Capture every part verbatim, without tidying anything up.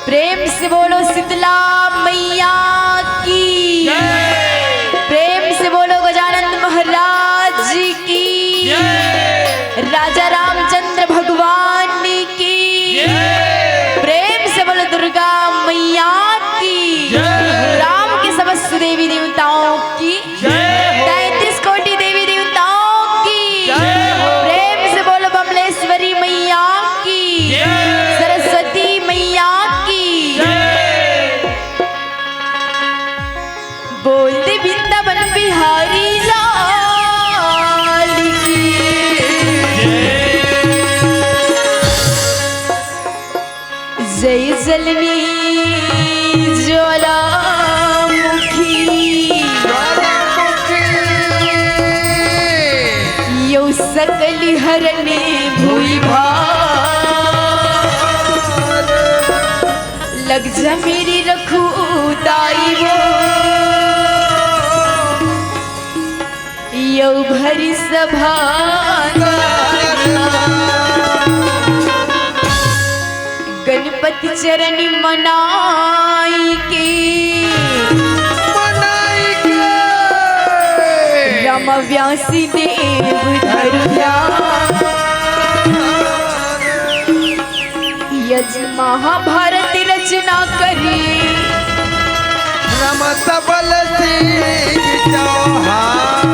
प्रेम से बोलो शीतला मैया की। प्रेम से बोलो गजानंद महाराज जी की। राजा रामचंद्र भगवान की। प्रेम से बोलो दुर्गा मैया की। राम के समस्त देवी देवताओं की। तैंतीस कोटि देवी देवताओं की। प्रेम से बोलो बमलेश्वरी मैया की। सरस्वती मैया की। बोल दे वृंदावन बिहारी लाल की। जय जलनी ज्वालामुखी। यो सकल हरने भुई भार। लग जा मेरी रखू दाई वो। यौ भरी सभा गणपति चरण मनाई के। मनाई के। राम व्यासी देव धरु ध्यान। यज महाभारत रचना करी। रमत बल सिंह चौहान।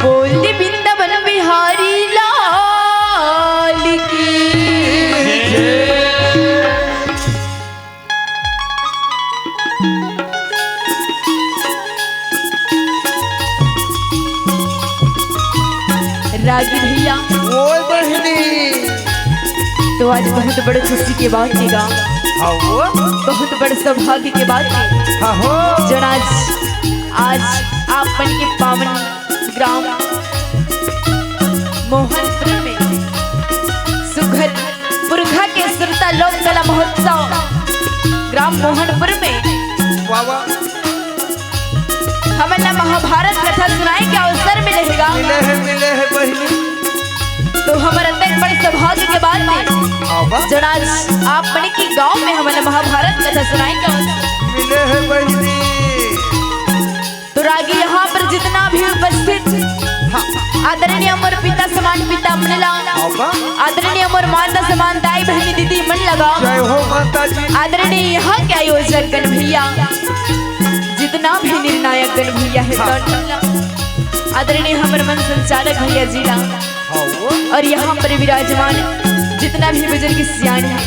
बोल वृंदावन बिहारी लाल की। रागी भैया, बोल बहिनी। तो आज बहुत बड़ खुशी के बात हे गा। हाँ वो। बहुत बड़ सौभाग्य के बात हे। हाँ हो। जन आज, आज आप मन के पावन ग्राम मोहनपुर में सुघर पुरखा के सुरता लोक कला महोत्सव ग्राम मोहनपुर में वाह, वाह। हमन ला महाभारत कथा सुनाए के अवसर मिले हे गा। मिले हे, मिले हे बहिनी। तो हमर अतेक बड़ सौभाग्य के बात हे। हाँ, वाह। जन आज आप मन के गांव में हमन ला महाभारत कथा सुनाए के अवसर मिले हे बहिनी। तो रागी यहाँ पर जितना भी उपस्थित हाँ। आदरणीय मोर पिता समान पिता मन ला, हाँ, वाह। आदरणीय मोर माता समान दाई बहिनी दीदी मन लगा, जय हो माता जी। आदरणीय यहाँ के आयोजक गण भैया, जितना भी निर्णायक गण भैया हे हाँ। आदरणीय हमर मन संचालक भैया जी ला, हाँ वो। और यहाँ पर विराजमान जितना भी बुजुर्ग सियान हे,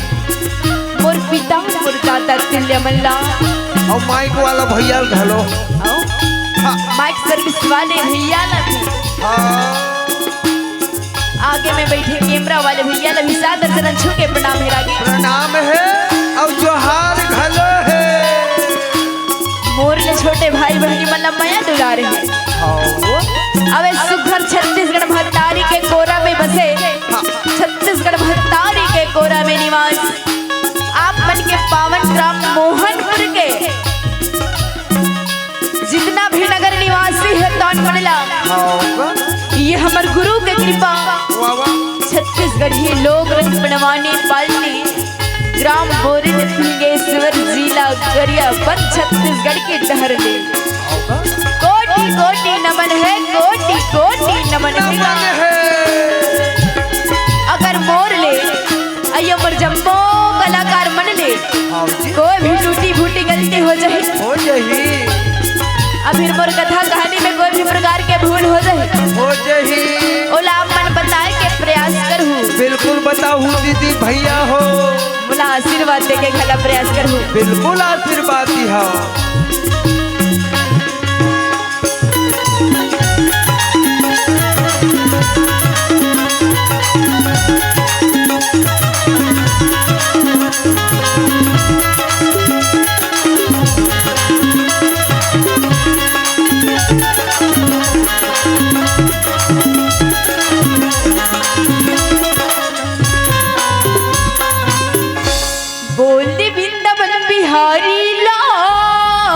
मोर पिता, मोर दादा तुल्य मन ला। अउ माइक वाला भैया घलो। अउ हाँ। माइक सर्विस वाले भैया ला भी। हाँ। आगे में बैठे कैमरा वाले भैया ला भी सादर चरण छू के प्रणाम हे रागी। प्रणाम हे अउ जोहार घलो हे। मोर ले छोटे भाई बहिनी मन ला मया दुलार हे। हाँ वो। अबे सुघर छत्तीसगढ़ महतारी के कोरा में बसे, हाँ। छत्तीसगढ़ महतारी के कोरा में निवास। आप मन के पावन ग्राम मोहनपुर के जितना भी नगर निवासी हे तौन मन ला, हाँ वो। ये हमर गुरु के कृपा। वाह, वाह। छत्तीसगढ़ी लोक रंग बनवाने पालने ग्राम बोरिन सिंगेश्वर, जिला गरियाबंद, छत्तीसगढ़ के डहर ले। कोटि कोटि नमन हे, कोटि कोटि नमन हे। नमन हे। अगर मोर ले, अइयो मोर जम्मो कलाकार मन ले, हाँ जी। कोई भी टूटी फूटी गलती हो जाही, हो जाही। अभी मोर कथा कहानी में कोई भी प्रकार के भूल हो जाही, हो जाही। ओला आप मन बताए के प्रयास करहू। बिल्कुल बताहू दीदी भैया हो। मोला आशीर्वाद दे के घला प्रयास करहू। बिल्कुल आशीर्वाद दिहा। बोल वृंदावन बिहारी लाल।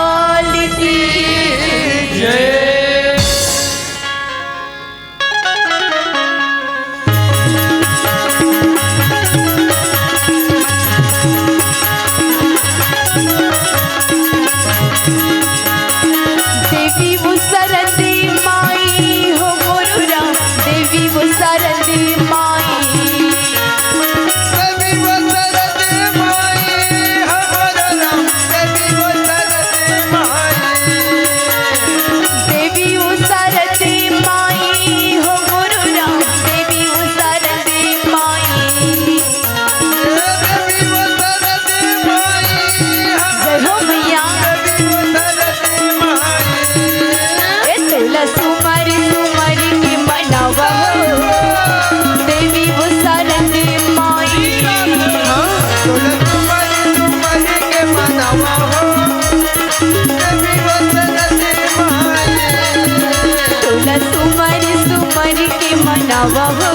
सुमर सुमर के मनावा हो,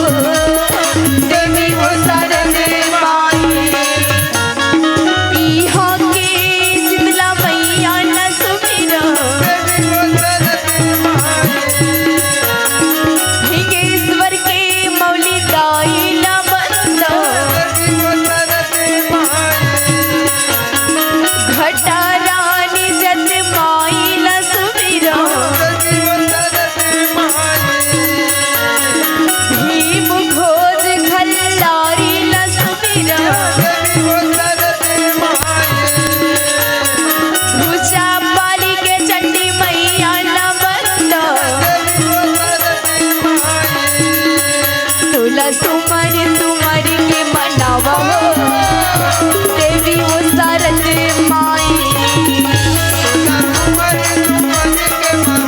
देवी वो सरद माई। इहाँ के शीतला मैया ला सुमिरा, देवी वो सरद माई। हिंगेश्वर के मौली दाई ला बंदा, देवी वो सरद माई। घटा रानी जत माई ला सुमिरा, भीम घोज खल्लारी ला सुमिरा, भुजा पाली के चंडी मैया ला बंदा। तोला सुमर सुमर के मनावा हो, देवी वो सरद माई।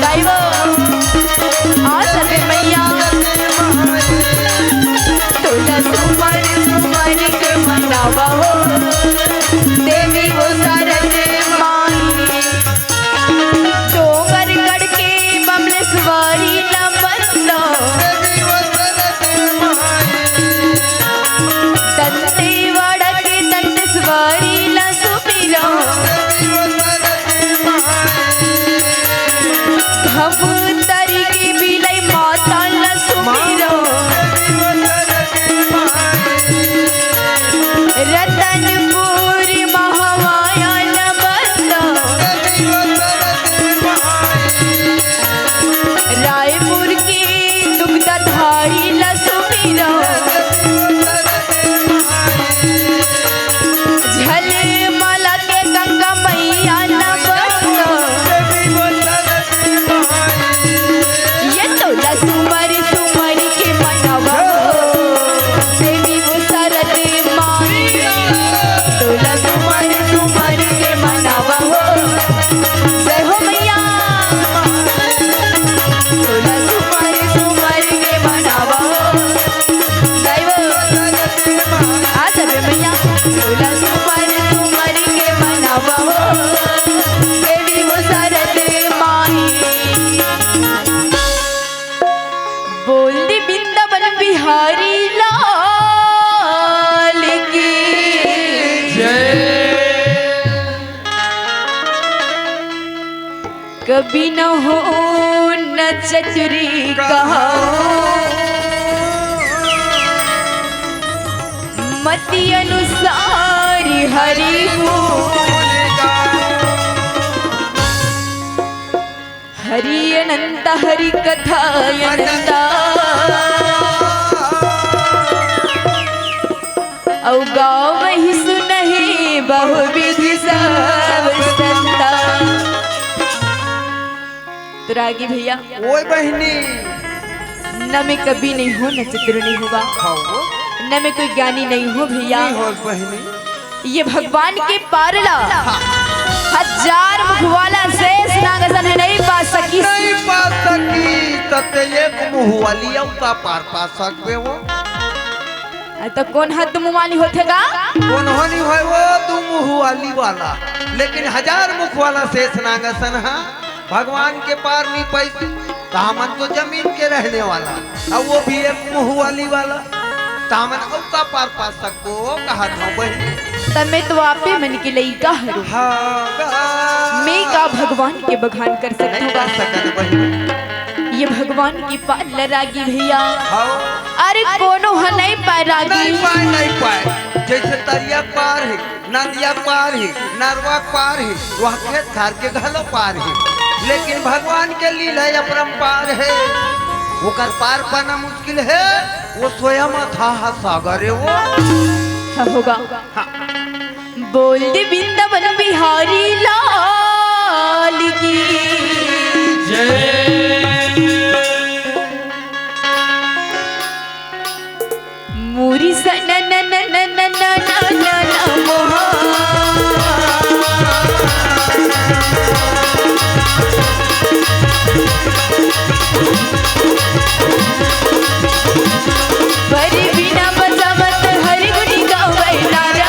गाइबो, आ सबे मैया। तोला सुमर सुमर के मनावा हो, देवी वो सरद माई। डोंगरगढ़ के बमलेश्वरी ला बंदा, दंतेवाड़ा के दंतेश्वरी ला सुमिरा, धमतरी के बिलई माता ला सुमिरा, रतनपुर महामाया ला बंदा, रायपुर के दुग्धाधारी ला सुमिरा, झलमला के गंगा मैया ला बंदा। ये तोला सुमर सुमर के मनावा हो, देवी वो सरद माई। तोला सुमर सुमर के मनावा हो, जय हो मैया। तोला सुमर सुमर के मनावा हो, जय हो। आ सबे मैया। तोला सुमर सुमर के मनावा हो, देवी वो सरद माई। बोल दे वृंदावन बिहारी लाल की। जय। कभी न हो न चतुरी कहाओ, मति अनुसार हरि हो। हरि अनंत हरि कथा अनंता, अउ गावहि सुनहि बहुविधि सब संता। तो रागी भैया, ओए बहिनी। न मैं कवि नहीं हूँ, न चतुर नहीं हूँ बा। हाँ वो। न मैं कोई ज्ञानी नहीं हूँ भैया। नहीं होस बहिनी। ये भगवान के पार ला हजार मुख वाला शेष नाग असन ह नहीं पा सकिस। नहीं पा सकिस, त ते एक मुँह वाली अउ का पार पा सकबे वो? अ, त कोन ह दू मुँह वाली होथे गा? कोनो नहीं होय वो दू मुँह वाली वाला, लेकिन हजार मुख वाला शेष नाग असन ह भगवान के पार नहीं पाइस। त हमन तो जमीन के रहने वाला, अउ वो भी एक मुँह वाली वाला, त हमन अउ का पार पा सकबो, कहत हँव बहिनी। त मैं तो आपे मन के लइका हरँव। हाँ, गा। मैं का भगवान के बखान कर सकत नहीं हँव कर गा? सकत बहिनी। ये भगवान के पार ला रागी भैया। हाँ। अरे कोनो ह नहीं पाय रागी। नहीं पाय, नहीं पाय। जइसे तरिया पार हे, नदिया पार हे, नरवा पार हे, वह खेत खार के घलो पार हे, लेकिन भगवान के लीला अपरंपार हे, ओकर पार पाना मुश्किल हे। वो स्वयं अथाह सागर हे वो। हाँ, होगा। हाँ। बोल दे वृंदावन बिहारी लाल की। जय। मुरी सन न न न न न न न न मोहा। बरी बिना बजावत हरि गुनी गावै नारा।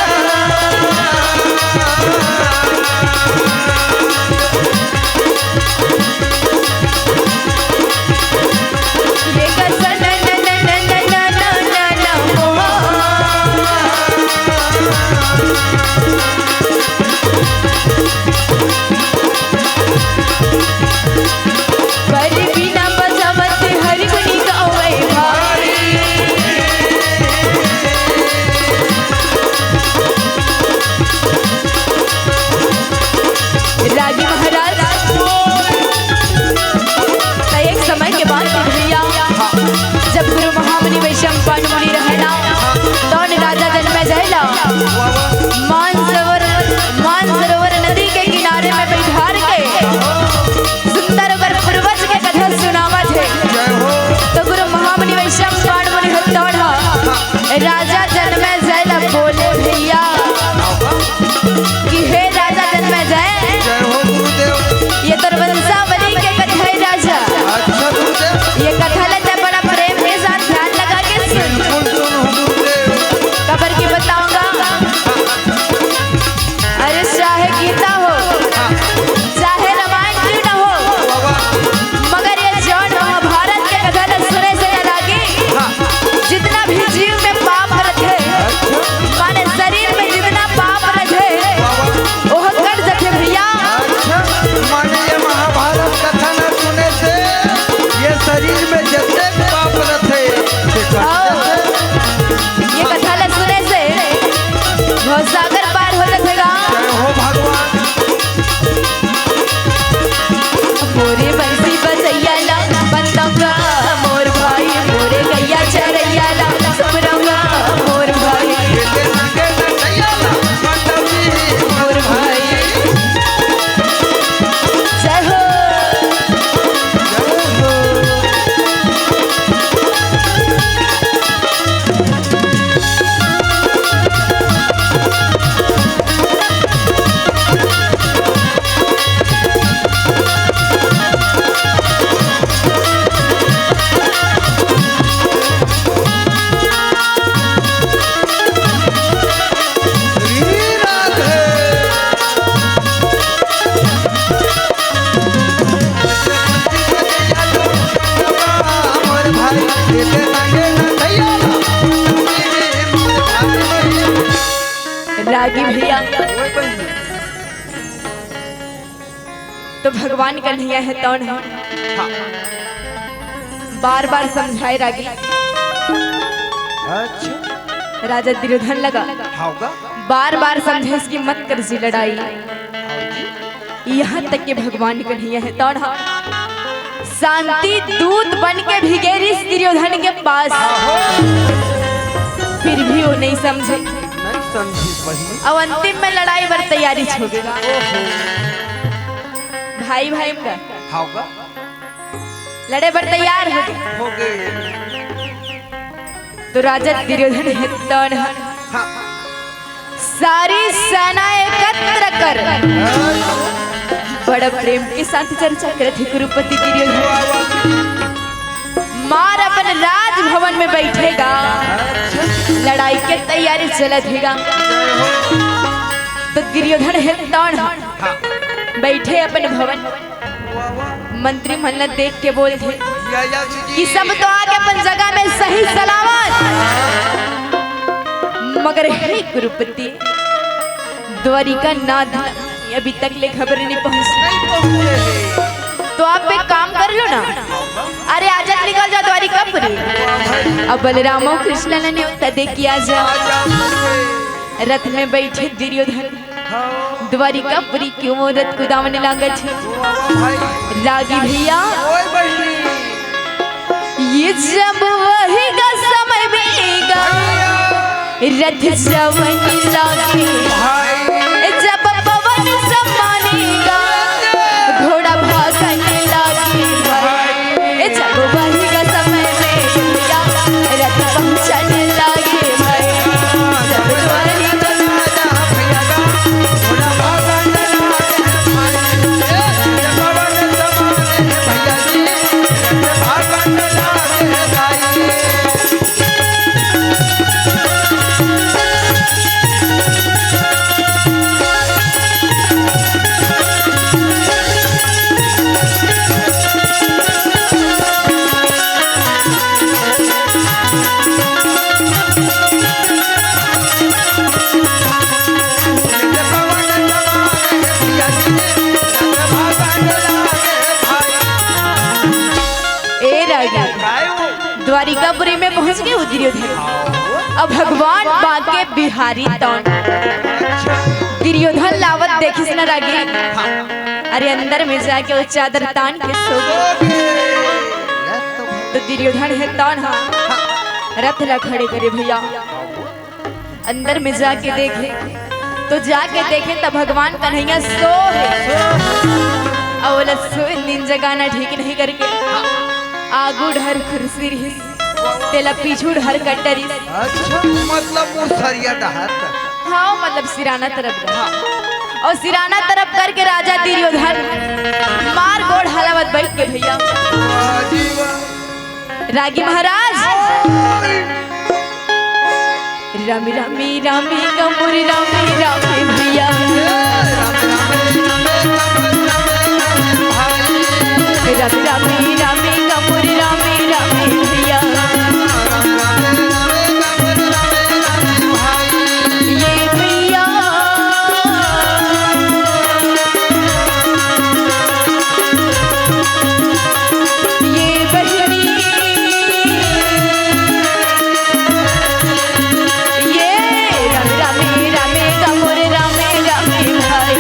बात भैया, जब गुरु महामुनि वैशंपायन मुनि रहे ना, तौन राजा जनमेजय ला मानसरोवर, मानसरोवर नदी के किनारे में बैठार के सुंदर ओकर पूर्वज के कथा सुनावत हे। तो गुरु महामुनि वैशंपायन मुनि ह तौन ह राजा जनमेजय ला बोले भैया कि हे राजा जनमेजय, जय हो गुरुदेव। ये तोर वंशावली के कथा हे राजा। अच्छा गुरुदेव। ये कथा ला तैं बड़ा प्रेम के साथ ध्यान लगा के सुन। बिल्कुल सुनहूं गुरुदेव। काबर कि बतावंव, अरे चाहे गीता हो, चाहे रामायण क्यों ना हो, बाबा। मगर ये जौन महाभारत के कथा ला सुने से ना लागी, हाँ। जितना भी जीव में पाप रथे, अच्छा। माने शरीर में जितना पाप रथे, बाबा। ओह कट जथे भैया। अच्छा, माने ये महाभारत कथा ना सुने से ये शरीर में जते पाप रथे, ते कट आओ। जथे। ये कथा ला सुने से भवसागर पार हो जथे गा। जय हो भगवान। मोरे बंसी बजैया ला बंदौगा मोर भाई, मोरे गैया चरैया ला सुमरौगा मोर भाई, मोर भाई। जय हो। रागी भैया, तो भगवान कन्हैया हे तौन ह। हाँ। बार बार समझाए रागी। अच्छा। राजा दुर्योधन लगा। हाँ गा। बार बार समझाइस कि मत कर जी लड़ाई। हाँ जी। यहाँ तक कि भगवान कन्हैया हे तौन ह शांति दूत बन के भी गे रिहिस दुर्योधन के पास। हाँ हो। फिर भी वो नहीं समझे। नहीं समझी बहिनी। अब अंतिम में लड़ाई बर तैयारी हो गे। ओहो। भाई भाई का हाँ गा। लड़े बर तैयार हो गे। हो गे। तो राजा दुर्योधन हे तौन ह हाँ। सारी सेना एकत्र कर बड़ा प्रेम के साथ चर्चा करत हे कुरुपति दुर्योधन। मार अपन राजभवन में बैठे गा, लड़ाई के तैयारी चलत हे गा। तो दुर्योधन हे तौन ह बैठे अपन भवन, मंत्री मन ला देख के बोलथे कि सब तो आगे अपन जगह में सही सलामत, मगर हे कुरुपति, द्वारिका नाथ अभी तक ले खबर नहीं पहुंची। तो आप एक काम कर लो ना, अरे आजा निकल जा द्वारिकापुरी। अब बलरामो कृष्ण ने न्योता दे के आजा। रथ में बैठे दुर्योधन द्वारिकापुरी के ओर रथ कुदावने लागत हे। रागी भैया, ये जब वही का समय में गा, रथ जवन लागे, जब पवन समाने गा, घोड़ा भागन लागे भाई। ए जब वही का समय में भैया, रथ पहुंचन लागे भाई। जब वही का ए रागी, काय हो? द्वारिकापुरी में पहुंच गे दुर्योधन। हाँ। अब भगवान बांके बिहारी तौन दुर्योधन ला आवत देखिस न रागी। हाँ। अरे अंदर में जाके वो चादर तान के सो गे। सो गे। तो दुर्योधन हे तौन हा रथ ला खड़े करे भैया। अंदर में जाके देखे, तो जाके देखे त भगवान कन्हैया सो हे। अउ ओला सोए दिन जगाना ठीक नहीं करके आगू डहर कुर्सी रिहिस, तेला पीछू डहर कट्टा रिहिस। अच्छा, मतलब मुसरिया डहर। हाँ, मतलब सिराना तरफ डहर। अउ सिराना तरफ करके राजा दुर्योधन मार गोड़ हलावत बइठ के भैया। वाह जी वाह। रागी महाराज। रामी रामी रामी गमुर रामी रामी भैया। रामी रामी रामी गमुर रामी रामी भैया। ये भैया, ये बहिनी, ये राम रामे रामे गमुर रामे रामे भाई।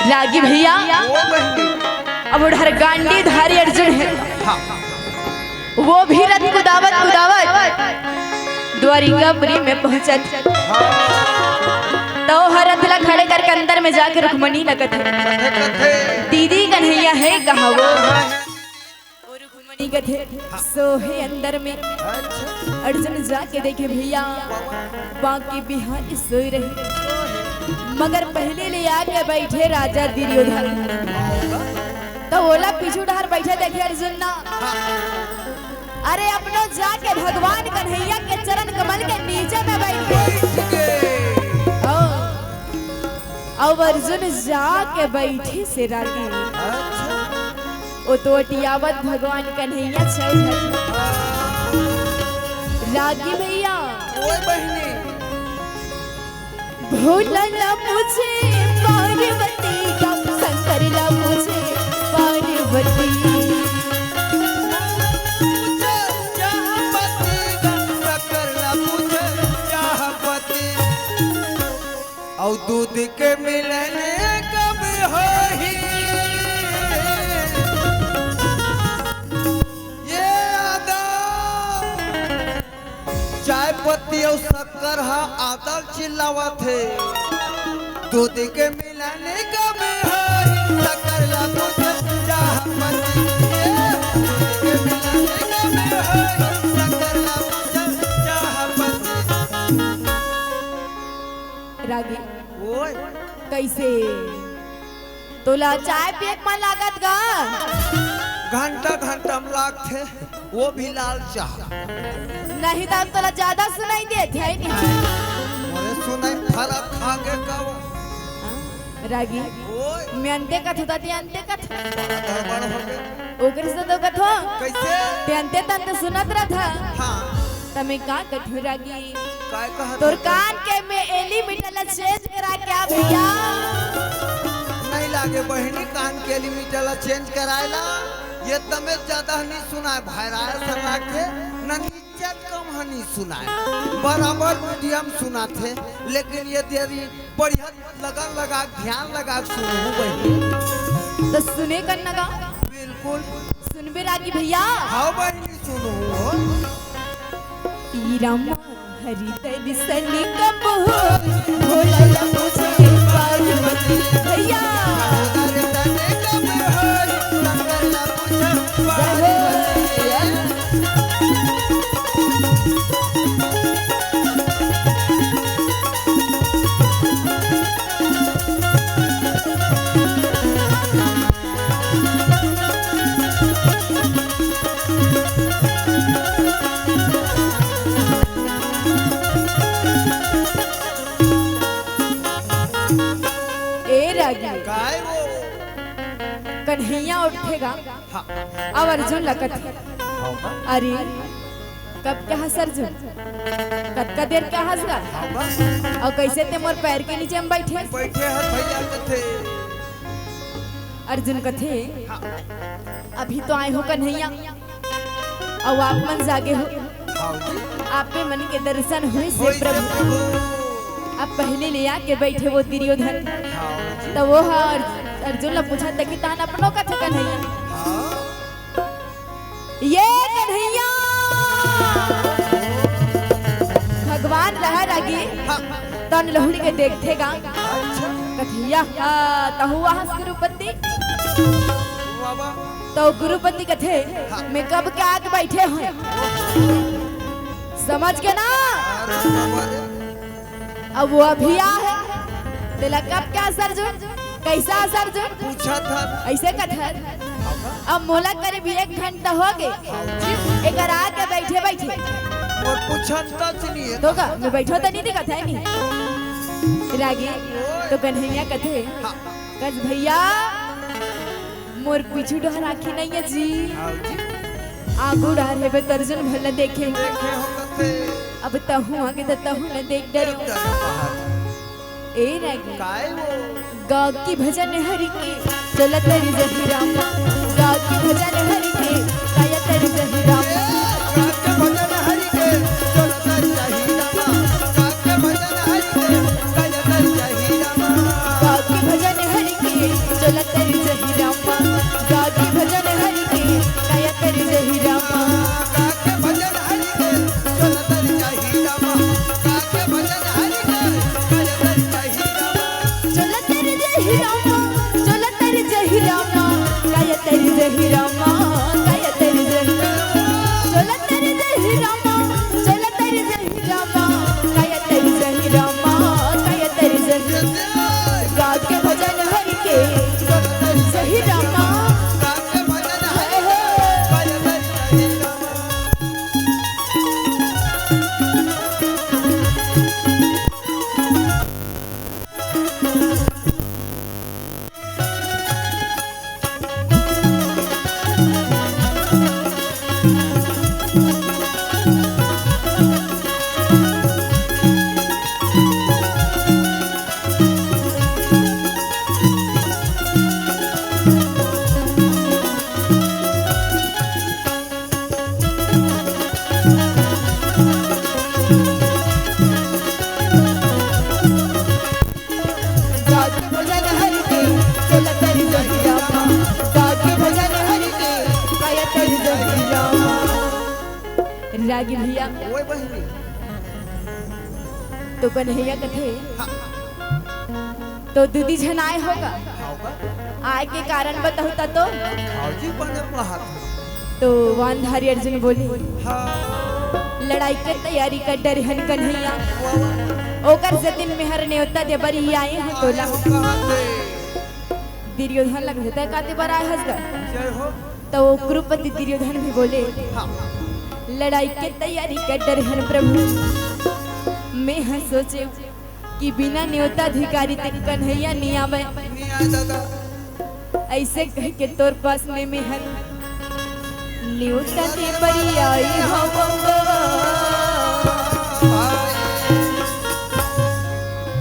रागी भैया, ओ बहिनी। अब उधर गांडीधारी अर्जुन हे। हाँ। वो भी रथ कुदावत कुदावत द्वारिकापुरी में पहुंचत। हाँ। तो हर रथ ला खड़े करके अंदर में जाके रुक्मणी ल कथे, कथे, कथे। दीदी कन्हैया हे कहाँ वो? हाँ। वो रुक्मणी कथे, सो हे अंदर में। अच्छा। अर्जुन जाके देखे भैया, बाकी बिहारी सोए रहे, मगर पहले ले आके बइठे राजा दुर्योधन। त ओला पीछू डहर बइठे देखे अर्जुन ना। अरे अपनो जाके भगवान कन्हैया के चरण कमल के नीचे में बइठे। हाँ। अब अर्जुन जाके बइठे से रागी। अच्छा। ओ तो ओटियावत भगवान कन्हैया छे। रागी भैया। ओए बहिनी। भोला ला पूछे पार्वती का, शंकर ला पूछे पार्वती। अउ दूध के मिलन कब होही? ये आदर। चाय पत्ती अउ शक्कर हा आदर चिल्लावत हे। दूध के मिलन कब होही? शक्कर ला पूछ चाह पत्ती। ये दूध के मिलन कब होही? शक्कर ला पूछ चाह पत्ती। रागी। ओए। कइसे? तोला चाय पिए के मन लागत गा? घंटा घंटा म लागथे, वो भी लाल चाह। नहीं त हम तोला ज्यादा सुनाई देत हे, नहीं? अरे सुनाई फरक खा के का वो? हाँ, रागी। ओए। मैं अंते कथों त ते अंते कथों। गड़बड़ हो गए। ओकरे से तो कथों। कइसे? ते अंते तंते सुनत रहा था। हाँ। त मैं का कथों रागी? काय कहत तोर हस? कान के में एली मीटर ला चेंज करा क्या भैया? नहीं लागे बहिनी, कान के एली मीटर ला चेंज कराए ला। ये तमे ज्यादा नहीं सुनाए, भाई राय सलाह के न नीचे कम हनी सुनाए, बराबर मीडियम सुनाथे। लेकिन ये देरी बढ़िया लगन लगा, ध्यान लगा सुनहू बहिनी। त सुने कन लगा। बिल्कुल। सुनबे रागी भैया। हाँ बहिनी सुनहू हो। ई रामा हरि दर्शन कब हो, भोला ला पूछे पार्वती भैया। ए रागी। काय वो? कन्हैया उठेगा। हाँ। अब अर्जुन ला कथे। अरे, कब के हस अर्जुन? कतका देर के हस गा? अउ कइसे तें मोर पैर के नीचे म बइठे? बइठे हस भइया कथे। अर्जुन कथे, अभी तो आए हों कन्हैया, अउ आप मन जागे हो। आपे मन के दर्शन होइस हे प्रभु। अब पहली ले आके बइठे वो दुर्योधन। त वो ह अर्जुन ला पूछत हे कि तहन अपनो कथे कन्हैया। ये कन्हैया, भगवान रहा रागी, तन लहुड़ के देखथे गा। कन्हैया, हाँ, तहूँ वहाँ गुरुपति। त गुरुपति कथे, मैं कब के आके बइठे हों। समझ गे ना? अब वो अभी आ हे, तेला कब के हस अर्जुन, कइसे हस अर्जुन? पूछत हस। अइसे कथस। अब मोला करीब एक घंटा होगे, एकर आके बइठे बइठे। मोर पूछन त सुनिए। तो का, मैं बइठों त नइ दिखत हे नी। रागी, त कन्हैया कथे, कस भइया, मोर पीछू डहर आँखी नइ हे जी। आगू डहर हेबे त अर्जुन भला देखे। अब तहूँ आगे त तहूँ ला देख डरेंव। ए रागी। काय वो? गा के भजन हरि के, चलत रिझही रामा। गा के भजन हरि के, काया तरि जही रामा। गा के भजन हरि के, चलत रिझही रामा। गा के भजन हरि के, काया तरि जही रामा। गा के भजन हरि के, चलत रिझही रामा। गा के भजन हरि के, काया तरि जही रामा। गा के भजन हरि के, चलत रिझही रामा। गा के भजन हरि के, काया तरि जही रामा। चलत रिझही रामा, चलत रिझही रामा, काया तरि जही रामा, काया तरि जही रामा। चलत रिझही रामा, चलत रिझही रामा, काया तरि जही रामा, काया तरि जही। गा के भजन हरि के, चलत रिझही रामा। गा के भजन हरि के, चलत रिझही रामा। गा के भजन हरि के, चलत रिझही रामा। गा के भजन हरि के, काया तरि जही रामा। रागी भइया। ओए बहिनी। त कन्हैया कथे। हाँ। त दीदी झन आए होगा। हाँ बा। आए के कारण बताहू त तो। हाँ जी, बने पहाड़। त गांधारी अर्जुन बोले। हाँ। लड़ाई के तैयारी कर डरे हन कन्हैया। वाह, वाह। ओकर सेती मेहर नेवता दे बर ही आए हों तोला। आए हों कहाँ से? दुर्योधन लगथे त काते बर आए हस गा। जय हो। त वो कुरुपति दुर्योधन भी बोले, हाँ। लड़ाई के तैयारी कर डरे हन प्रभु। मैं ह सोचे कि बिना नेवता अधिकारी ते कन्हैया नइ आवय। नइ आय दादा। अइसे कहिके तोर पास में मैं ह नेवता दे बर आई हवंव।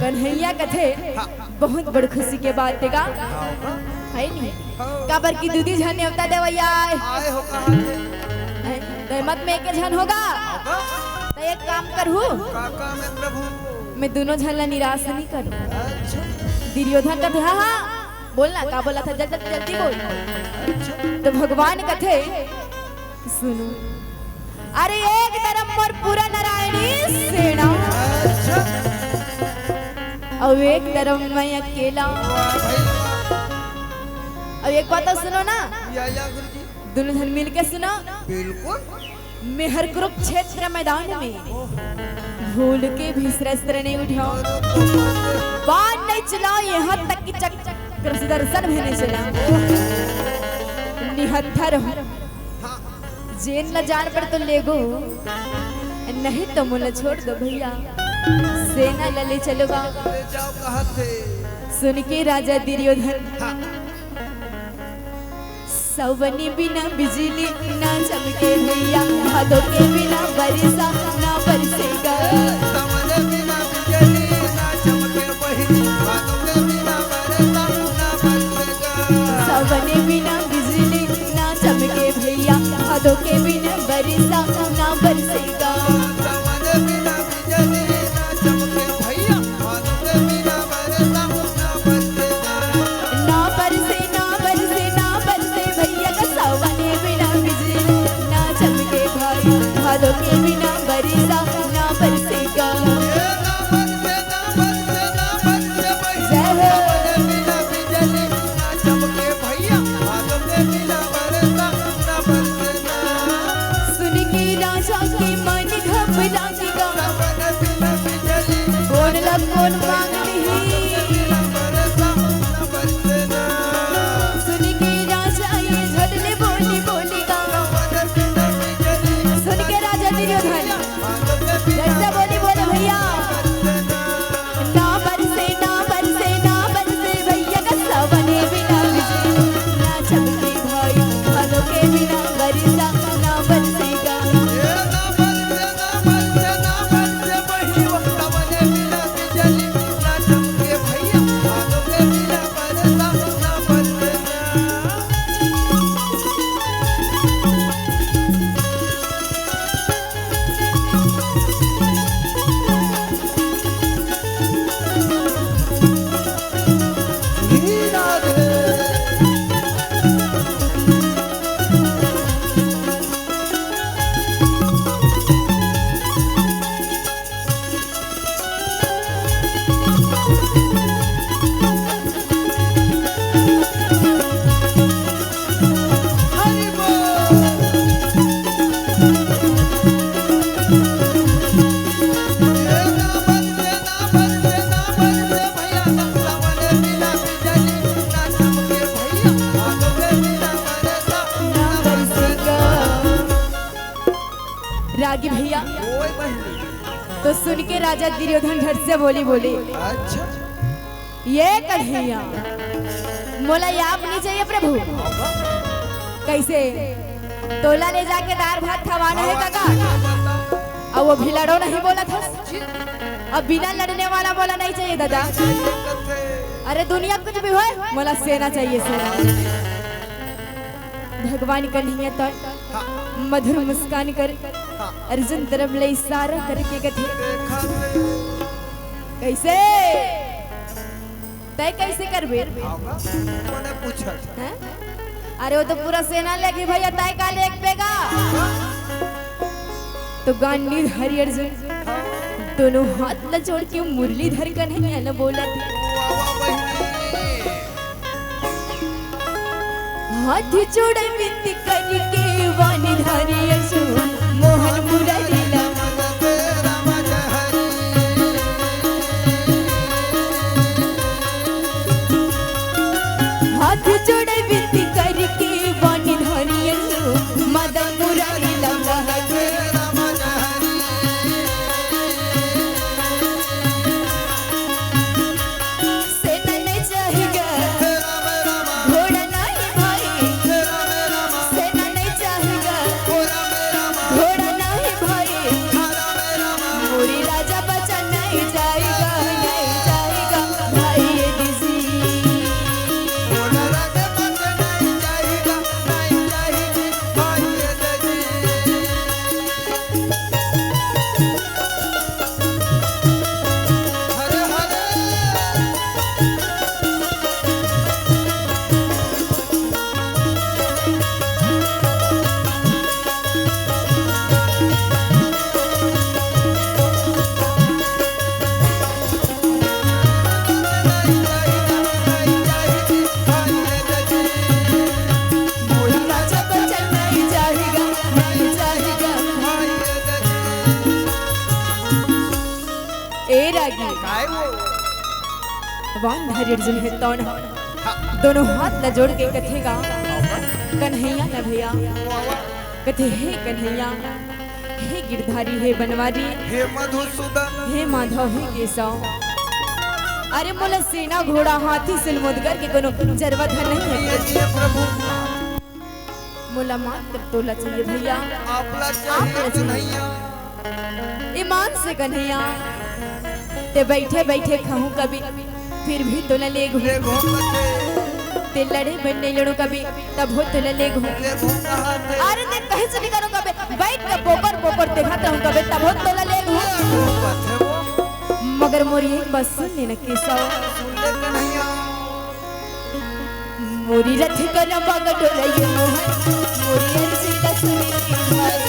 कन्हैया कथे, हाँ। बहुत बड़ खुशी के बात हे गा। हाँ, हाँ। हे नहीं? हाँ। काबर कि दीदी झन नेवता देवइया आए। आए हो कहाँ से? हे, त एमा त मैं एके झन हों गा। हाँ। त एक काम करहूँ। का काम हे प्रभु? मैं दूनों झन ला निराश नइ करूँ। अच्छा। दुर्योधन कथे, हाँ, हाँ, बोल ना, का बोलथस, जल्दी, जल्दी बोल। अच्छा। त भगवान कथे, सुनो, अरे एक तरफ मोर पूरा नारायणी सेना, अच्छा। अउ एक तरफ मैं अकेला। वाह भाई वाह। अउ एक बात अउ सुनो ना, या, या गुरुजी। दूनों झन मिलके सुनो। बिल्कुल। मैं हर कुरुक्षेत्र मैदान में भूल के भी शस्त्र नहीं उठाऊं, बाण नहीं चलाऊं, यहाँ तक कि चक्र सुदर्शन भी नहीं चलाऊं। निहत्था रहूं। जेन ला जान पर तो लेगो, नहीं तो मोला छोड़ दो भइया, सेना ला ले चलो गा। ले जाओ कहाँ थे? सुन के राजा दुर्योधन हाँ। सावन बिना बिजली ना चमके भैया, भादो के बिना बरसा ना बरसेगा। सावन बिना बिजली ना चमके बहिनी, भादो के बिना बरसा ना बरसेगा। सावन बिना बिजली ना चमके भैया, भादो के बिना बरसा ना बरसेगा। सावन बिना बिजली ना चमके भैया, भादो के बिना बरसा ना बरसेगा। ना बरसे, ना बरसे, ना बरसे भैया का सावन बिना बिजली ना चमके भाई, भादो के बिना बरसा ना बरसेगा। ए ना बरसे, ना बरसे, ना बरसे भैया, जय हो। सावन बिना बिजली ना चमके भैया, भादो के बिना बरसा ना बरसेगा। सुन के राजा के मन घबरा गया। कौन ला कौन मांग लिही। सुन के राजा ये झट ले बोली बोली गा। सुन के राजा दुर्योधन जैसे बोली बोले भैया। ना बरसे, ना बरसे, ना बरसे भैया का सावन बिना बिजली ना चमके भाई, भादो के बिना बरसा ना बरसेगा। रागी भैया, ओए बहिनी। तो सुन के राजा दुर्योधन झट से बोली बोली, अच्छा। ये कन्हैया, मोला याप नहीं चाहिए प्रभु। कैसे? तोला ले जाके दार भात खवाना है काका। अब वो भी लड़ो नहीं बोला था। अब बिना लड़ने वाला बोला नहीं चाहिए दादा। अरे दुनिया कुछ भी होए, मोला सेना चाहिए, सेना। भगवान कन्हैया तो हाँ। मधुर मुस्कान कर हाँ। अर्जुन तरफ ले इशारा करके कथे, देखा थे। कैसे? तय कैसे करबे? आओगा? मने पूछा। हैं? अरे वो तो पूरा सेना लेगी भैया, तय का लेके बेगा? तो गांडीवधारी अर्जुन दोनों हाथ ला जोड़ के मुरलीधर कन्हैया ला बोला थी। वाह, वाह, बहिनी। हाथ जोड़े विनती करके वाणी धारी अर्जुन मोहन मुरारी ला। हाथ जोड़े विनती करके वाणी धारी अर्जुन मदन मुरारी ला। सेना नहीं चाहेगा, घोड़ा नहीं भाई। सेना नहीं चाहेगा, घोड़ा नहीं भाई। मोरी राजा बचन नहीं जाएगा, नहीं जाएगा भाई ये दीदी। ए रागी। काय वो? वान धैर्य अर्जुन हे तौन ह। हाँ। दोनों हाथ ला जोड़ के कथेगा, बाबा। कन्हैया न भैया। बाबा। कथे, "हे कन्हैया, हे गिरधारी, हे बनवारी, हे मधुसूदन। हे माधव, हे केशव। अरे मोला सेना घोड़ा हाथी सिलमुदगर के कोनो जरूरत है नहीं है।" ये, ये प्रभु। मोला मात्र तोला चाहिए भैया। आपला आप चाहिए कनहैया। ईमान से कन्हैया, ते बैठे बैठे खाहूं कभी, फिर भी तोला लेगहूं। लेगहूं कथे। ते लड़े बर नइ लड़ों कभी, तभो तोला लेगहूं। लेगहूं कहाथे। अरे ते कहीं से निकलों कभी, बैठ के पोकर पोकर देखत रहूं कभी, तभो तोला लेगहूं। लेगहूं कथे वो। मगर मोर एक बात सुन ले न केसव। सुन ले कन्हैया। मोरी रथ कर बाग डोलइए मोहन, मोरी अर्जी ला सुन ले भाई।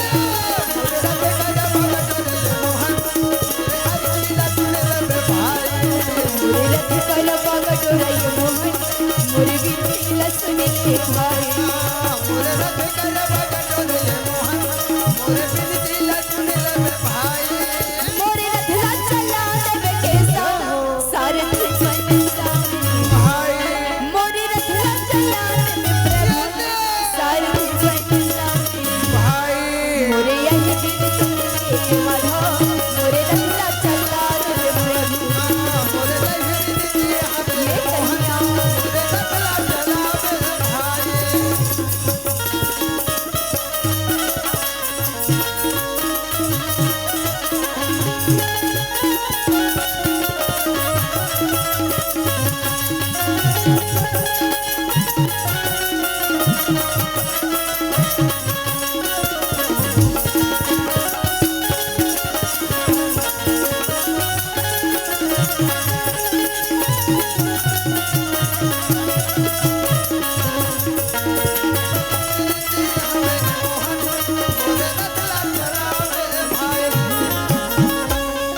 मोरी रथ कर बाग डोलइए मोहन, मोरी विनती ला सुन ले भाई। मोरे रथ ला चला देबे केसव, सारथी बन जा। मोरे रथ ला चला देबे प्रभु, सारथी बन जा। मोरे यही दिन सुन ले माधव, मोरे रथ ला चला देबे प्रभु। ये कन्हैया।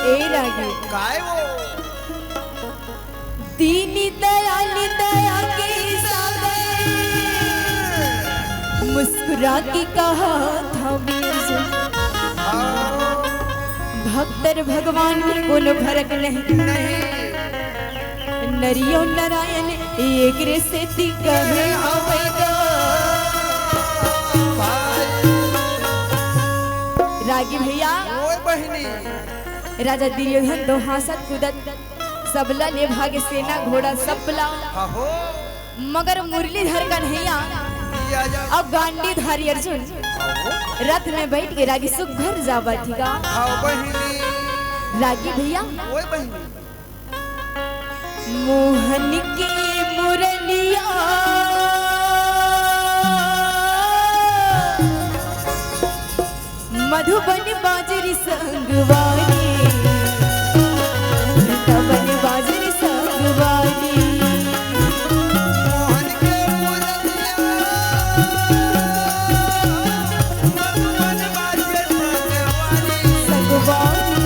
ए रागी। काय वो? दीनी दयाली दया के सागर, मुस्कुरा के कहा था बीरजू। हाँ। भक्त अउ भगवान में कोनो फरक नहीं। नहीं। नरियो नारायण एक रे सेती कहे हवे गा। रागी भैया। ओए बहिनी। राजा दुर्योधन दो हाँसत कूदत सबला ले भागे सेना घोड़ा सबला। हाँ हो। मगर मुरलीधर कन्हैया या, या। अउ गांडीधारी अर्जुन हाँ हो। रथ में बैठ के रागी सुघर जावत हे गा। हाँ बहिनी। रागी भैया। ओए बहिनी। मोहन के मुरलिया मधुबन बाजे रे संगवारी, वृंदावन बाजे रे संगवारी। मोहन के मुरलिया, मधुबन बाजे संगवारी। संगवारी।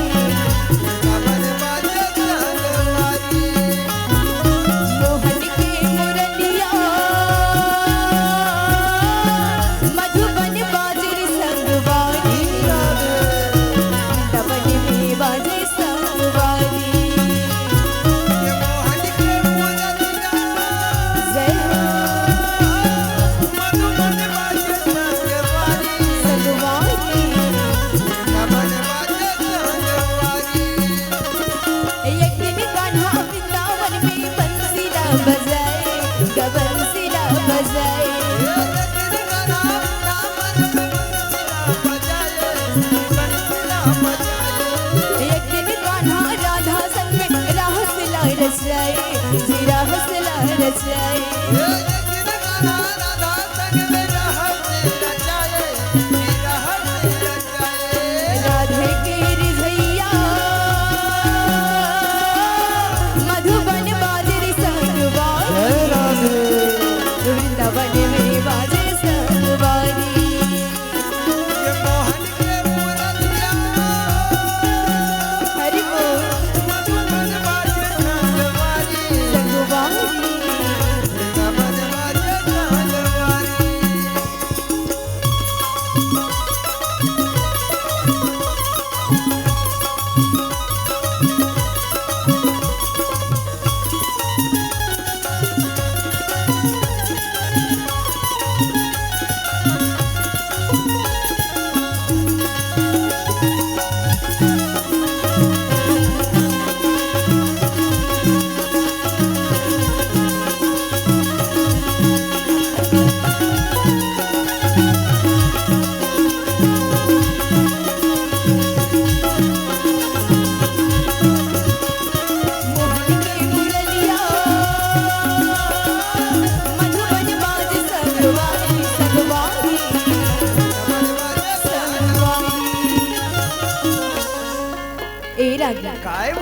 मोहन के मुरलिया, मधुबन बाजे रे संगवारी, वृंदावन में बाजे संगवारी। जय हो। संगवारी। एक दिन कान्हा वृंदावन में बंसीला बजाए, गा बंसीला बजाए। एक दिन कान्हा राधा संग में रासला रचाए, जी रासला रचाए। राधे के रे भैया, मधुबन बाजे रे संगवारी, हे राधे। वृंदावन में बाजे संगवारी। ये मोहन के मुरलिया। हरि बोल। मधुबन बाजे संगवारी। संगवारी। वृंदावन रागी। काय वो?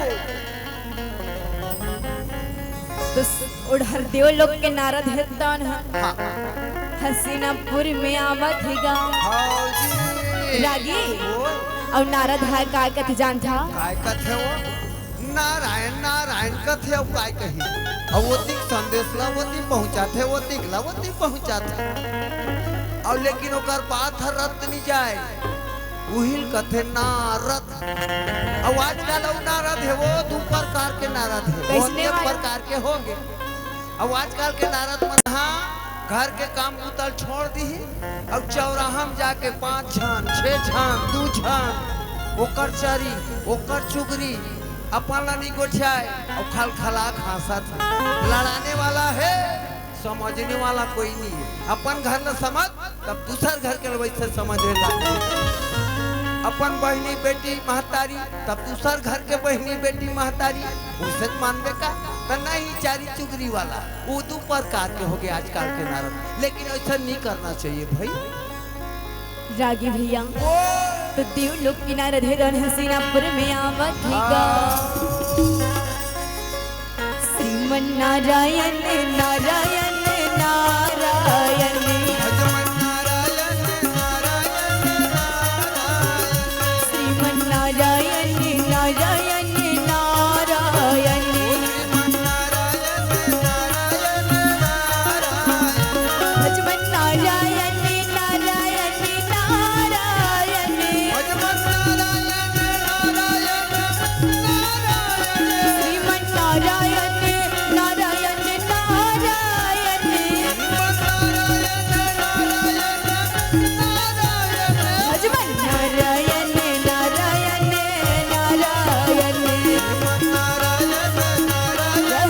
तो स-, उड़हर देव लोक के नारद हे तौन ह। हाँ। हसीनापुर में आवत हे गा। हाँ जी। रागी। वो? अउ नारद ह काय कथे जानथा? काय कथे वो? नारायण, नारायण कथे, अउ काय कही? अउ ओतिक संदेश ला ओती पहुंचाथे, ओतिक ला ओती पहुंचाथे। अउ लेकिन ओकर बात ह रत नि जाय, उहिल कथे नारद। अउ आजकल अउ नारद हे, वो दू प्रकार के नारद हे, वो कइसने अनेक वाला? प्रकार के होगे। अउ आजकल के नारद मन हा घर के काम बुता ल छोड़ दिही, अउ चौराहा म जाके पांच झन, छह झन, दू झन, ओकर चरी, ओकर चुगरी, अपन ला नि गोठियाय, अउ खलखला खांसत हे। लड़ाने वाला हे, समझने वाला कोई नहीं है। अपन घर ला समझ, तब दूसर घर के ला वइसे समझे लागे। अपन बहिनी बेटी महतारी, तब दूसर घर के बहिनी बेटी महतारी, उसे मानबे का? त नहीं, चारी चुगरी वाला, वो दू प्रकार के होगे आजकल के नारद। लेकिन ऐसा नहीं करना चाहिए भाई। रागी भैया, ओ! तो देव लोक के नारद हे तौन हसीनापुर में आवत हे गा। हाँ। श्रीमन नारायण, नारायण, नारायण। भजमन नारायण, नारायण, नारायण। श्रीमन नारायण, नारायण, नारायण। श्रीमन नारायण, नारायण, नारायण। भजमन नारायण, नारायण, नारायण। भजमन नारायण, नारायण, नारायण। श्रीमन नारायण, नारायण, नारायण। श्रीमन नारायण, नारायण, नारायण। भजमन नारायण, नारायण, नारायण। श्रीमन नारायण, नारायण, नारायण।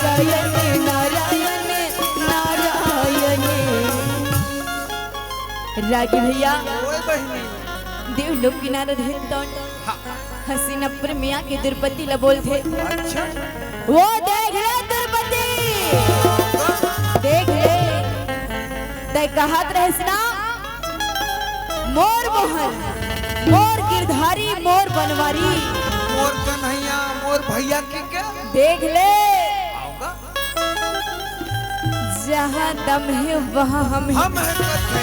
नारायण, नारायण, नारायण। रागी भैया, ओए बहिनी। देव लोक के नारद हे तौन। हाँ। हसीनापुर में आके द्रौपदी ला बोलथे। अच्छा। वो देख ले द्रौपदी। देख ले। तैं कहत रहेस ना, मोर मोहन, मोर गिरधारी, मोर बनवारी। मोर कन्हैया, मोर भैया के क्या? देख ले। आओगा। जहाँ दम हे, वहाँ हम हे। हम हे कथे।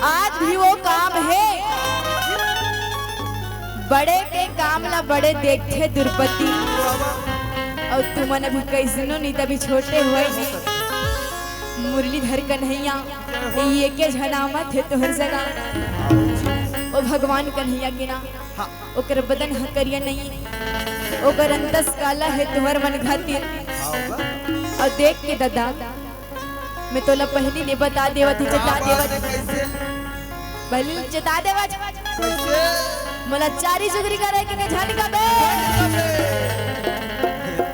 आज भी वो काम हे। बड़े के काम ला बड़े देखथे द्रौपदी। बाबा। अउ तुमन अभी कइसनो नी, त अभी छोटे होय नी। मुरलीधर कन्हैया, ये के झन आवत हे तोहर जगा। ओ भगवान कन्हैया के ना। हाँ। ओकर बदन ह करिया नहीं, ओकर अंतस काला हे तुहर मन खातिर। हाँ, बा। अउ देख के ददा, मैं तोला पहिली ले बता देवत हूँ, चेता का बात देवत हे, हूँ। कइसे? पहिली ले चेता देवत हूँ। कइसे? मोला चारी चुगरी करे के झन कबे।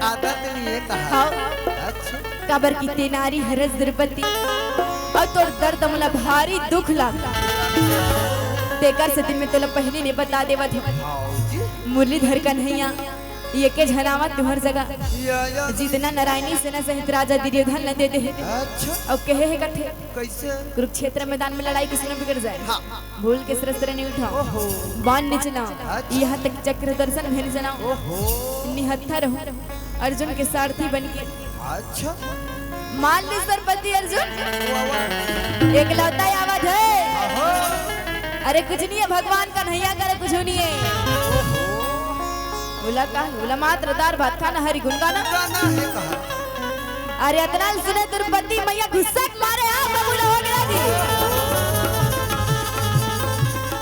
आदत नहीं है कहा। हाँ। अच्छा। काबर कि ते नारी हरस द्रौपदी, अउ तोर दर्द मोला भारी दुख लाग। तेकर सेती मैं तोला पहिली ले बता देवत हूँ। मुरलीधर कन्हैया, ये के झन आवत तुहर जगा। या, या। जितना नारायणी सेना सहित राजा दुर्योधन ल दे दे हे। अच्छा। अउ कहे हे कथे, कइसे? कुरुक्षेत्र मैदान में लड़ाई कइसनो बिगड़ जाय। हाँ। भूल के शस्त्र नहीं उठाओ। ओहो। बाण नहीं चलाओ। अच्छा। यहाँ तक चक्र दर्शन भी नहीं चलाओ। ओहो। निहत्था रहूं अर्जुन के सारथी बन के। अच्छा। मान ली द्रौपदी अर्जुन। वाह, वाह। एकलौता आवत हे। ओहो। अरे कुछ नहीं है, भगवान कन्हैया करे कुछ नहीं है। ओहो। बोला का? बोला मात्र दार भात खाना, हरि गुण गाना। गाना है कहा। अरे अतना ल सुने द्रौपदी मैया गुस्सा के मारे आप बाबू ला हो गया जी।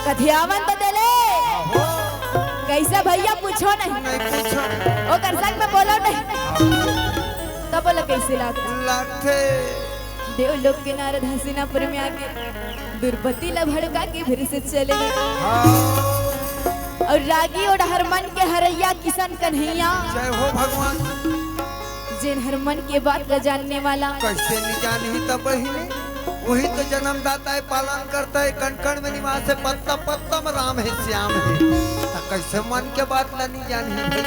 कथियावन बदले। आहो। कइसे भैया पूछो नहीं। नहीं पूछो। ओकर संग में बोलो नहीं। तो बोला कैसे लागथे? लागथे। देवलोक के नारद हस्तिनापुर में आके दुर्पति ला भड़का के फिर से चले गए। हाँ। और रागी और हर मन के हरैया किशन कन्हैया। जय हो भगवान। जेन हर मन के बात ला जानने वाला। कैसे नहीं जानही तब बहिनी? वही तो जन्मदाता है, पालन करता है, कण कण में निवास है, पत्ता पत्ता में राम है, श्याम है। त कैसे मन के बात ला नहीं जानही भाई?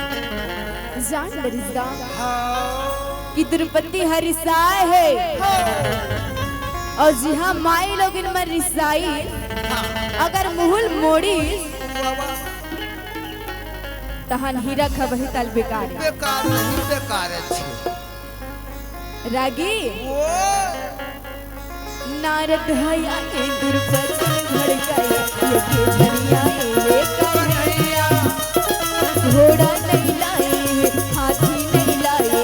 जान डरिस गा। हाँ। कि द्रौपदी ह रिसाय हे। हाँ। अउ जिहां माई लोगिन मन रिसाइस, हाँ। अगर मुहुल मोड़िस, बाबा। तहन हीरा खबही तल बेकार। बेकार नहीं, बेकार अच्छे। रागी। वो। नारद हया के द्रौपदी भड़काई, लेके झरिया ए लेकर कन्हैया। घोड़ा नहीं लाए, हाथी नहीं लाए,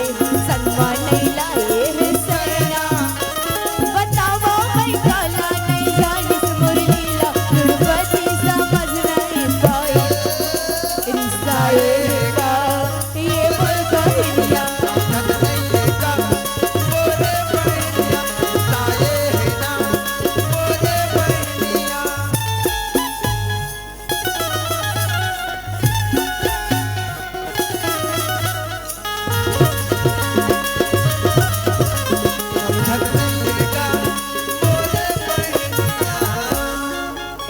संगवा नहीं लाए हे सैया। बतावा भाई काला नहीं जानिस मोर लीला, द्रौपदी समझ नहीं पाए। रिसाए का ये मोर बहिनिया।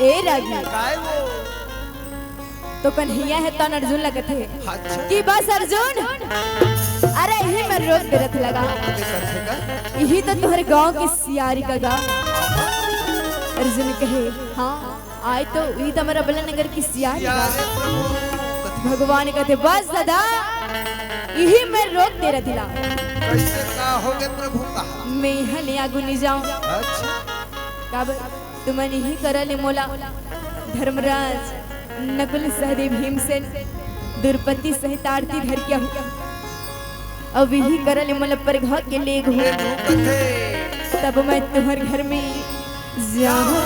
ए रागी। काय वो? तो कन्हैया हे तन अर्जुन लगत हे। अच्छा। कि बस अर्जुन, अरे इही में रोक दे रथ लगा। ये कथे का? इही तो तोहर गांव के सियारी का गा। अर्जुन कहे, हाँ, आय तो इही तो हमर अबला नगर की सियारी का। सियारी प्रभु। भगवान कथे, बस दादा, इही में रोक दे रथ ला। कैसे का होगे प्रभु कहा? मैं हले आगू नहीं जाऊं। अच्छा। काबर? तुमन इही करा ले मोला धर्मराज, नकुल, सहदेव, भीमसेन, द्रौपदी सहित आरती धर के आहू। अब इही करा ले मोला परघा के लेगहू। तब मैं तुंहर घर में जाहूं।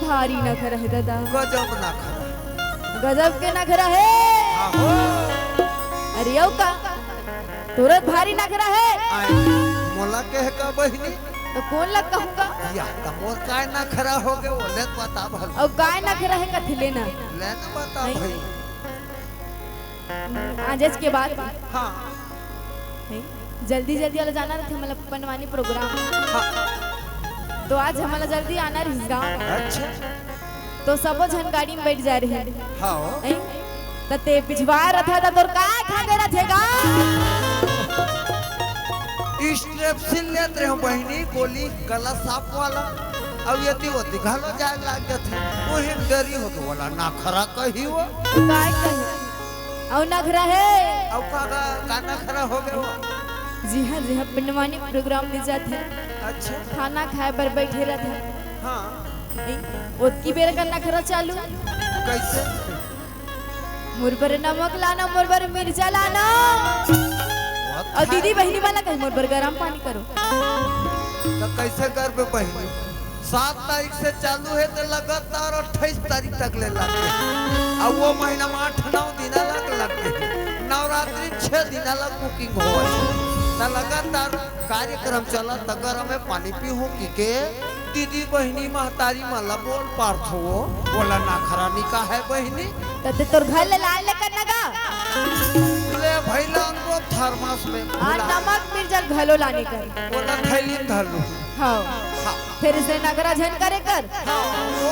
भारी नखरा हे दादा। गजब नखरा। गजब के नखरा हे। आहो। अरे अउ का? तोर भारी नखरा हे। आय, मोला कहे का बहिनी? त कोन ला कहूंगा? या, त मोर काय नखरा होगे, ओला बता भला। अउ काय नखरा हे कथे ले ना? ले ना बता नहीं। भाई। आजच के बात। हाँ। नहीं, जल्दी जल्दी वाला जाना रहिथे, मतलब, पंडवानी प्रोग्राम। हाँ। तो आज हमला जल्दी आना रहिस गा। अच्छा। तो सबो झन गाड़ी में बैठ जाय रहे। हाँ। हैं? त तें पिछवा रथा त तोर काय खा दे रथे गा? Strepsil लेत रहे बहिनी, गोली गला सांप वाला। अउ एती ओती घलो जाय लाग जाथे। ओही डरी होगे, ओला नखरा कही वो। काय कही? अउ नखरा हे? अउ का, का, का नखरा होगे वो? जिहां जिहां पंडवानी प्रोग्राम में जाथे। अच्छा। खाना खाय बर बैठे रथे। हाँ। ए, ओतकी बेर का नखरा चालू। कैसे? मोर बर नमक लाना, मोर बर मिर्चा लाना। अउ दीदी बहिनी मन ला कही, मोर बर गरम पानी करो। त कैसे करबे बहिनी? सात तारीख से चालू हे त लगातार अट्ठाईस तारीख तक ले लगथे। अउ वो महीना में आठ नौ दिन अलग लगथे। नवरात्रि छह दिन अलग booking होवत हे। त लगातार कार्यक्रम चलत, त गरम में पानी पीहूं कि के? दीदी बहिनी महतारी मन ला बोल पारथो वो, ओला नखरा नी कहे बहिनी। त तें तोर घर ले लान ले कर ना गा। ले भई लान वो थर्मस में आ, भुला। नमक मिर्चा घलो लाने कर। ओला थैली में धर लूं। हाँ। हाँ। फिर इसे नखरा झन करे कर। हाँ, वो